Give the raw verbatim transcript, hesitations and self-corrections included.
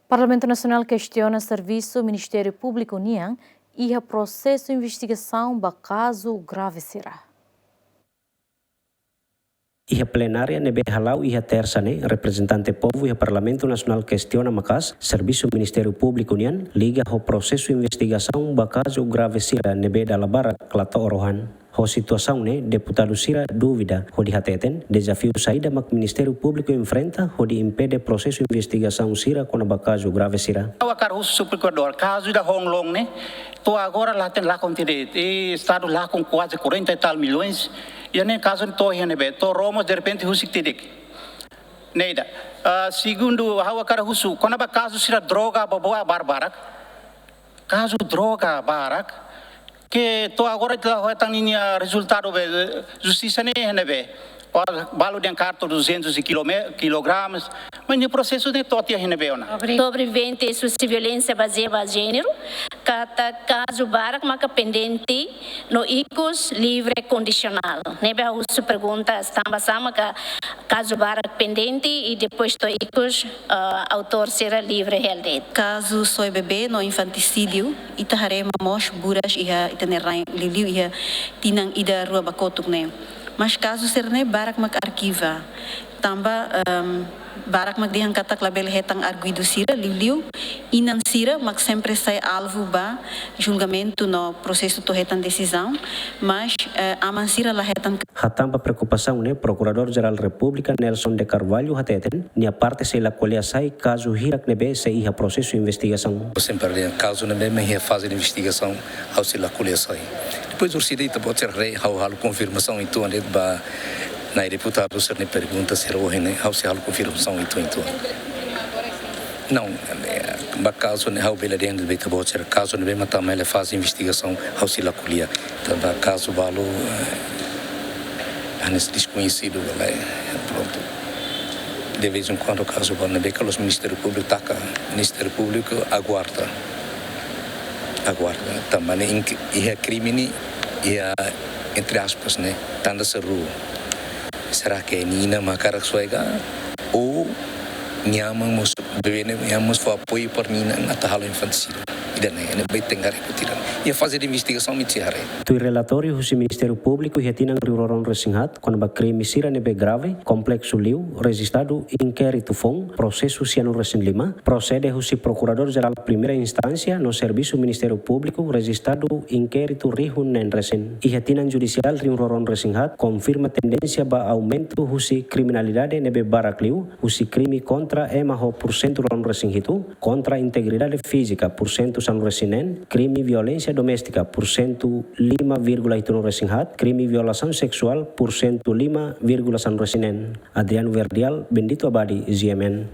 Parlamentu Nasionál kestiona servisu Ministériu Públiku nian iha prosesu investigasaun ba kazu grave sira. Iha plenária ne'ebé hala'o iha Tersa ne'e, reprezentante povu iha Parlamentu Nasionál kestiona maka'as servisu Ministériu Públiku nian liga ho prosesu investigasaun ba kazu grave sira ne'ebé dala barak la to'o rohan. Ho situasaun ne'e, deputadu sira dúvida hodi hateten dezafiu saida mak Ministériu Públiku enfrenta hodi impede prosesu investigasaun sira kona-ba kazu grave sira. Ha'u hakarak husu Prokuradór, kazu ida Hong Long ne'e, to'o agora la hatene, la kontente, e Estadu lakon kuaze quarenta e tal milhões, i ne'e kazu to'o iha ne'ebé, to'o Romos derrepente husik tiha de'it. Ne'e ida. Ah, segundu, ha'u hakarak husu, kona-ba kazu sira droga, boboa, barbarak. Kazu droga barak, ke to'o agora ita la hetan ninia rezultadu be, justisa ne'e iha ne'ebé. Balu dehan katak duzentos e quilome-, quilogramas, mas nia prosesu ne'e to'o tiha iha ne'ebé ona. Sobre, sobre violénsia bazeia ba jéneru, katak kazu barak maka pendente no ikus livre kondisionál. Ne'ebé ha'u husu pergunta, tanba sá maka kazu barak pendente i depois to'o ikus, ah, autór sira livre hela de'it. Kazu soe bebé no infantisídiu, ita haree mak mós buras iha ita-nia rain, liuliu iha tinan ida rua ba kotuk ne'e. Mas kazu sira-ne'e barak mak arkiva. Tanba, ehm, barak mak dehan katak labele hetan arguidu sira, liuliu inan sira mak sempre sai alvu ba julgamentu no prosesu to'o hetan desizaun, mas, eh, aman sira la hetan. Hatán ba preokupasaun ne'e, Prokuradór Jerál Repúblika Nelson de Carvalho hateten, nia parte sei la ko'alia sai kazu hirak ne'ebé sei iha prosesu investigasaun. Sempre dehan kazu ne'ebé mak iha faze de investigasaun, ha'u sei la ko'alia sai. Depois orsida ita-boot sira haree, ha'u halo konfirmasaun uitoan de'it ba na'i deputadu sira-nia pergunta sira ohin ne'e, ha'u sei halo konfirmasaun uitoan, uitoan. Não, eh, ba kazu ne'e ha'u bele dehan ba ita-boot sira, kazu ne'ebé mak tama hela faze investigasaun, ha'u sei la ko'alia. Tanba kazu balu, eh, hanesan deskoñesidu, bele, prontu. De vez em quando kazu balu ne'ebé karik Ministériu Públiku taka, Ministériu Públiku aguarda. Aguarda. Tanba ne'e ink-, iha krime ne'e, iha, entre aspas, ne'e, tanda seru. Será que nia inan mak hakarak soe ka? Ou nia aman mós, bebé ne'e, nia aman mós fó apoiu para nia inan atu halo infantisídiu? Ida-ne'e, ne'ebé tenke haree kutira. Iha faze de investigasaun mak sei haree. Tuir relatóriu husi Ministériu Públiku iha tinan rihun rua ruanulu resin haat, kona-ba krime sira ne'ebé grave, kompleksu liu, rejistadu inkéritu foun, prosesu sianulu resin lima, prosede husi Prokuradór Jerál Primeira Instánsia no servisu Ministériu Públiku, rejistadu inkéritu rihun neen resin. Iha tinan judisiál rihun rua ruanulu resin haat, konfirma tendénsia ba aumentu husi kriminalidade ne'ebé barak liu, husi krime kontra ema ho pursentu ruanulu resin hitu, kontra integridade fízika pursentu sanulu resin neen, krime violénsia doméstika pursentu lima vírgula hitunulu resin haat, krime violasaun seksuál pursentu lima vírgula sanulu resin neen. Adriano Verdial, Bendito Abadi, G M N.